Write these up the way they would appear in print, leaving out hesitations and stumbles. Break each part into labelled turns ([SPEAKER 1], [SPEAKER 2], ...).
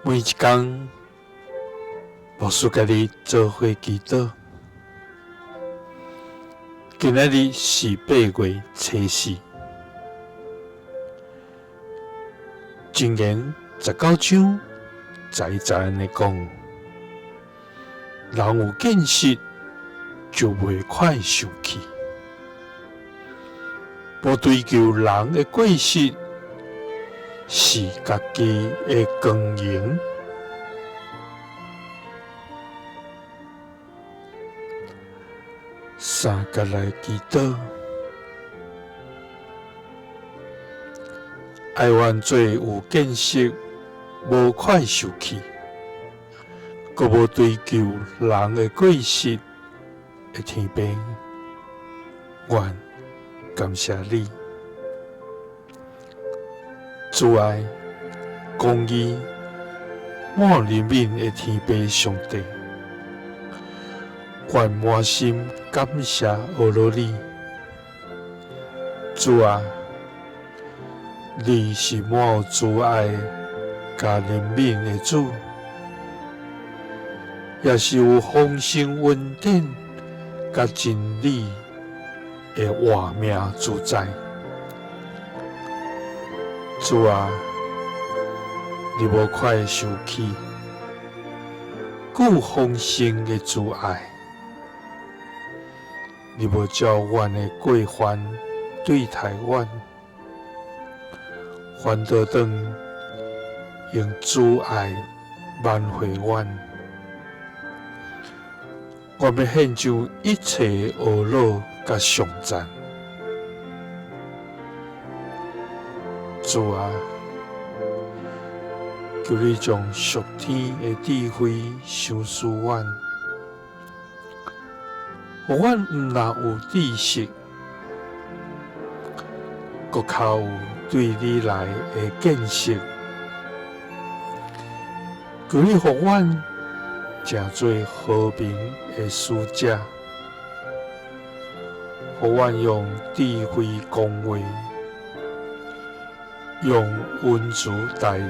[SPEAKER 1] 每一工，牧師佮你做伙祈禱。今仔日是8月初4，箴言19章11節按呢講：人有見識就袂快受氣，無追求人的過失，是家己的光榮。三佮來祈禱，愛阮做有見識，無快受氣，閣無追求人的過失的天父，阮感謝你。慈愛、公義、滿憐憫的天父上帝，阮滿心感謝阿羅你。主啊，你是滿有慈愛佮憐憫的主，也是有豐盛恩典佮真理的活命主宰。主啊，你無快受氣，閣有豐盛的慈愛，你無照阮的過犯對待阮，反倒轉用慈愛挽回阮。阮欲獻上一切的懊惱佮頌讚。主啊，求你將屬天的智慧賞賜阮，予阮毋但有知識，閣較有對你來的見識。求你予阮成做和平的使者，予阮用智慧講話，用溫慈待人，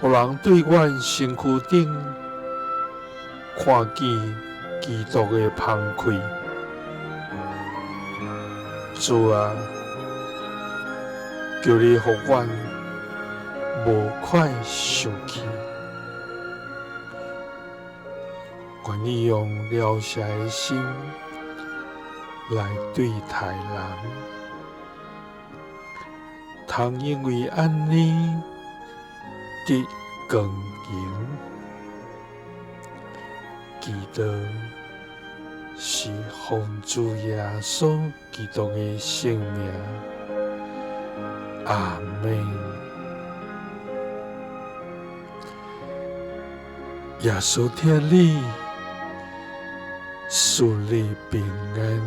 [SPEAKER 1] 予人對阮身軀頂看見基督的芳氣。主啊，求你予阮無快受氣，願意用饒恕的心來對待人，通因為按呢得光榮。祈禱是奉主耶穌基督的聖名，阿們。耶穌疼你，賜你平安。